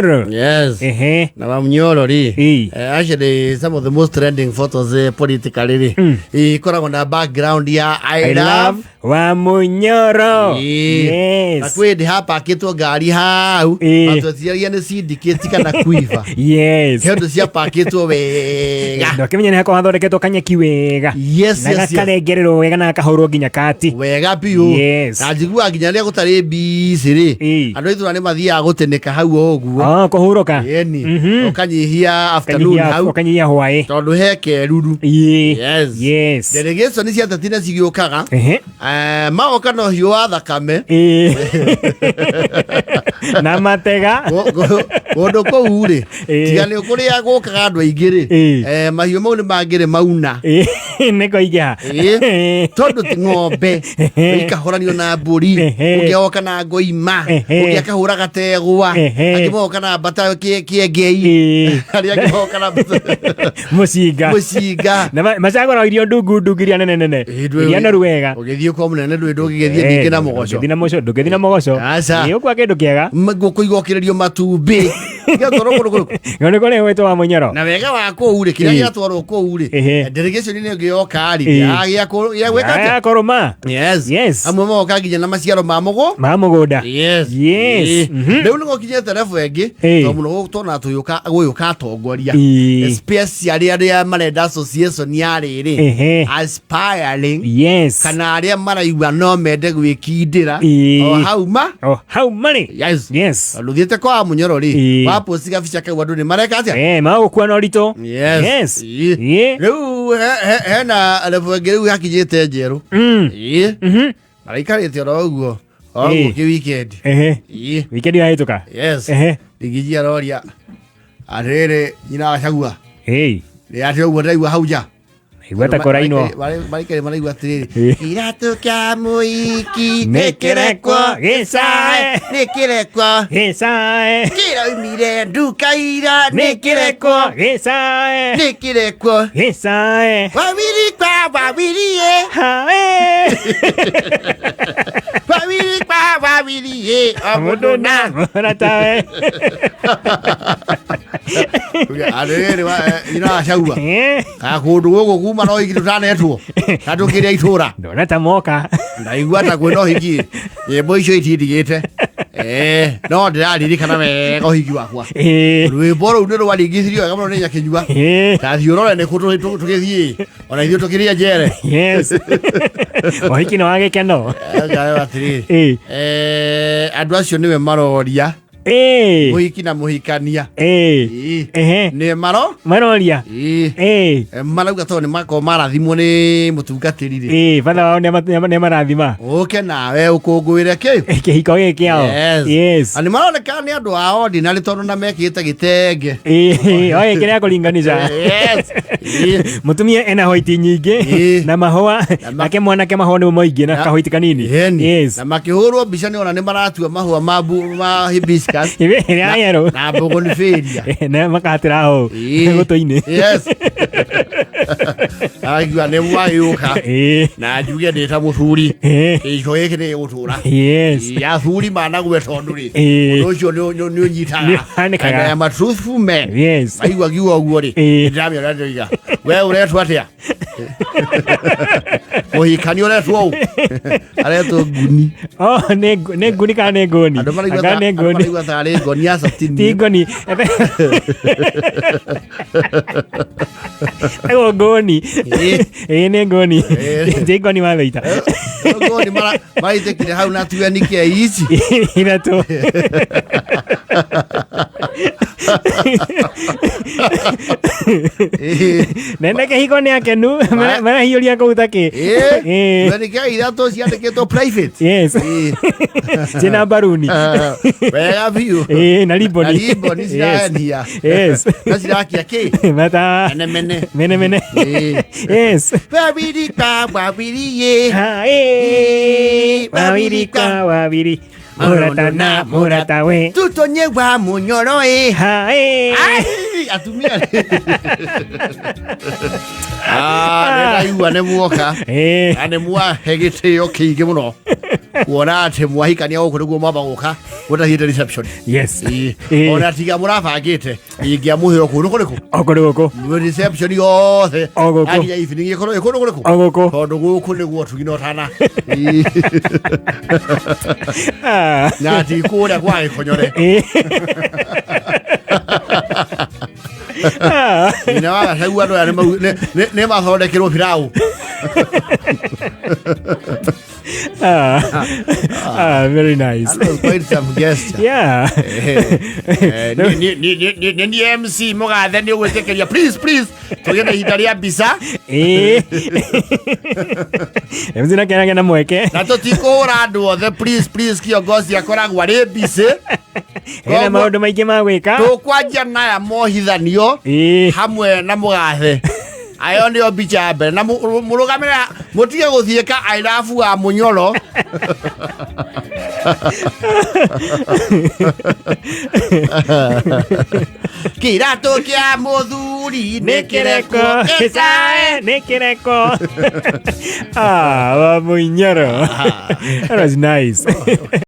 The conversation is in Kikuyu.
Yes. Ehe. Na Wamunyoro rĩ, Ĩĩ. actually some of the most trending photos politically rĩ, ikoragwo na background ya I love Wamunyoro. Ĩĩ. Na Yes. kwĩ hĩndĩ hapakĩtwo ngari hau, Ĩĩ. matwetiragia nĩ syndicate kana kuiba. Yes. He ũndũ ciapakĩtwo wega. Ndakĩmenya nĩ hakorwo hathondeketwo kanyeki wega. Yes, Na yes. gakarengererwo wega na gakahũrwo nginya kati. Wega biũ. Yes. Na njiguaga nginya rĩrĩa gũtarĩ mbici rĩ, Ĩĩ. andũ a itũra nĩ mathiaga gũtĩnĩka hau o ũguo. Ah, kũhurũka. Ĩni. Ũkanyihia afternoon hau Ũkanyihia hwaĩ. tondũ he keruru. Ĩĩ. Yes. Yes. Delegation cia ateti nĩ cigĩũkaga. Ehe. Magoka na ũhiũ wa thakame. Ĩĩ. Na matega. Kũndũ kũu rĩ, Ĩĩ. tiga nĩ kũrĩa gũkaga andũ aingĩ rĩ, Ĩĩ. mahiũ mau nĩ mangĩrĩ mauna. Ĩĩ, nĩ kũingĩha. Ĩĩ. Tondũ ti ng'ombe ikahũranio na mbũri, Ehe. ũngĩ oka na ngoima, Ehe. ũngĩ akahũra gategwa, Ehe. angĩ moka na mbata kĩengei, Ĩĩ. arĩa angĩ moka na mbata Mũcinga. mũcinga. Na macagũra irio ndungu ndungu iria nene nene. Ĩĩ, ndwĩ- Iria noru wega. Ũgĩthiĩ kwa mũnene ndũĩ ndũngĩgĩthiĩ ningĩ na mũgoco. Ndũngĩthiĩ na mũgoco, ndũngĩthiĩ na mũgoco. Aca. Ĩĩ, ũkua kĩndũ kĩega. Ngũkũ igokĩrĩrio matumbĩ. Gĩatwarwo kũndũ kũrĩkũ? Nĩ kũrĩ gwĩtwo wa Mũnyoro. Na wega wa kũu rĩ, kĩrĩa Ĩĩ. gĩatwarwo kũu rĩ, Ehe. delegation nĩ ĩngĩ yoka rĩ, Ĩĩ. gĩa gwĩka atĩa? Ya kũrũma. Yes. Yes. Amwe moka nginya na maciaro ma mũgũ. Ma mũgũnda. Yes. Yes. Ĩĩ. Rĩu nĩ gũkinyĩte level ĩngĩ, Ĩĩ. tondũ mũno tona tũgĩũka gũgĩũka atongoria. Ĩĩ. Especially arĩa marenda association ya rĩrĩ. Ehe. Aspiring Yes. kana arĩa maraigua no mende gwĩkindĩra Ĩĩ. o hau ma. O hau marĩ. Yes. Yes. Tondũ thiĩte kwa Munyoro rĩ, Ĩĩ. waposti gabica kau andũ nĩ mareka atĩa? Magũkua na ũritũ. Yes. Yes. Ĩĩ. Ĩĩ. Rĩu hena level ĩngĩ rĩu yakinyĩte njerũ. Ĩĩ. Maraikarĩte oro ũguo. O ũguo Ĩĩ. kĩ weekend. Ehe. Ĩĩ. Weekend yahĩtũka. Yes. Ehe. Rigiji aroria atĩrĩrĩ nyina wa Gachagua Ĩĩ. nĩ atĩ ũguo ndĩraigua hau nja. Igua ta kũrainwo. Marikare maraigua atĩrĩrĩ, Ĩĩ. kĩratũ kĩa mũiki Nĩkĩrekwo gĩcae. nĩkĩrekwo Gĩcae. kĩraumire nduka ira Nĩkĩrekwo gĩcae. nĩkĩrekwo Gĩcae. wawiri kwa wawiri ye Hae. wawiri kwa wawiri ye o mũndũ na Mũratawe. Atĩrĩrĩ, nyina wa Gachagua kana kũndũ gũkũ kuma no hiki tũtanetwo na tũkĩrĩa itũra. Ndona ta moka. Ndaigua ta kwĩna ũhiki nyĩmbo icio itindigĩte. No ndĩraririkana wega ũhiki wakwa. Rwĩmbo rũu nĩ rwaringithirio wega mũno nĩ Nyakĩnyua. Tathiĩ ũrore nĩ kũ tũgĩthiĩ ona ithuĩ tũkĩrĩa njere. Yes. Ũhiki nĩ wa gĩkeno. Ngayo atĩrĩrĩ, andũ acio nĩwe maroria, Mũhiki na mũhikania. Ĩĩ. Ehe. Nĩ maro Maroria. Ĩĩ. Marauga tondũ nĩ makorwo marathimwo nĩ mũtungatĩri rĩ, Batha wao nĩ marathima. Ũke nawe ũkũngũĩre kĩ kĩhiko gĩkĩ kĩao. Yes. Yes. Na nĩ maroneka nĩ andũ a ordinary tondũ na mekĩrĩte gĩtenge. Ĩĩ, oye kĩrĩa kũringanisha. Yes. Ĩĩ. Mũtumia ena hoiti nyingĩ Ĩĩ. na mahũa, nake mwanake mahũa nĩmo maingĩ na kahoiti kanini. Ĩni. Yes. Na makĩhũrwo mbica nĩ ona nĩ maratua mahũa ma hibiscus Ĩrĩa yerũ. na bougainvillea. Na makahatĩra hau Ĩĩ. gũtũ-inĩ. Yes. Araigua nĩ mwagĩũka na njuge ndĩ ta mũthuri, kĩhiko gĩkĩ nĩ gĩgũtũra. Yes. Ĩĩ, athuri managwe tondũ rĩ, Ĩĩ. ũndũ ũcio nĩ ũnyitaga. Nĩ ũhanĩkaga. And I am a truthful man. Yes. Maigua ngiuga ũguo rĩ, Ĩĩ. nĩndĩramĩona ndĩroiga we ũretwo atĩa, mũhikani ũretwo ũ? Aretwo nguni. Oh, nĩ nguni kana nĩ ngũni? Andũ maraigua Anga nĩ andũ ngũni. maraigua tarĩ ngoni ya Ti catini. ngoni. Ego ngũni. Ĩĩ. Ĩĩ, nĩ ngũni. Ĩĩ. Ti ngoni wa thaita. Ngoni maraitĩkire hau na tueni kĩa ici. Ithatũ. Ĩĩ. Nene kĩhiko nĩ akenu marahiũria kũu ta kĩ. Ĩĩ. Ĩĩ. Tueni kĩa ithatũ ciandĩkĩtwo private. Yes. Ĩĩ. Ciĩna mbaruni. Wega biũ. Ĩĩ, na riboni. Na riboni cirania. Yes. Na cirakia kĩ Mata. Mene mene. Mene mene. Ĩĩ. Yes. Wawiri kwa wawiri ye. Ha, ĩĩ. Wawiri kwa wawiri. Mũrata na mũrata we. Tutonye wa Munyoro ĩ. Ha, ĩĩ. Ai, atumia. Ah, nĩ ndaigua nĩ muoka. Ĩĩ. Na nĩ mwahe gĩtĩo kĩingĩ mũno. Kuona atĩ mwahikania gũkũ nĩguo mwamba gũka gũtathiĩte reception. Yes. Ĩĩ. Ĩĩ. Ona tiga mũrabangĩte ingĩamũhe o kũndũ kũrĩkũ? O kũndũ gũkũ. Reception yothe. O gũkũ. Yakinya evening ĩkorwo ĩ kũndũ kũrĩkũ? O gũkũ. Tondũ gũkũ nĩguo ũtugi na ũtana. Ĩĩ. Ah. Na ti kũrĩa kwa gĩkonyore. Ĩĩ. Ah. Nyina wa Gachagua andũ aya nĩ mathondekerwo pilau. Ah. Ah, very nice. That was quite some gesture. Yeah. Nĩ niĩ MC mũgathe nĩ ũgwĩtĩkĩria, please, please, tũgĩe na ihinda rĩa mbica. Ĩĩ. MC nake na mweke. Na tũtikũhũra andũ othe, please, please, kiongozi akoragwo arĩ busy. Ena maũndũ maingĩ ma gwĩka. Tũkwanjia naya mohithanio Ĩĩ. hamwe na mũgathe. Ayo nĩyo mbica ya mbere na mũrũgamĩre mũtige gũthiĩka airabu wa mũnyoro. Kĩratũ kĩa mũthuri Nĩ kĩreko gĩcae, nĩ kĩreko. Ah, wa mũinyoro. That was nice.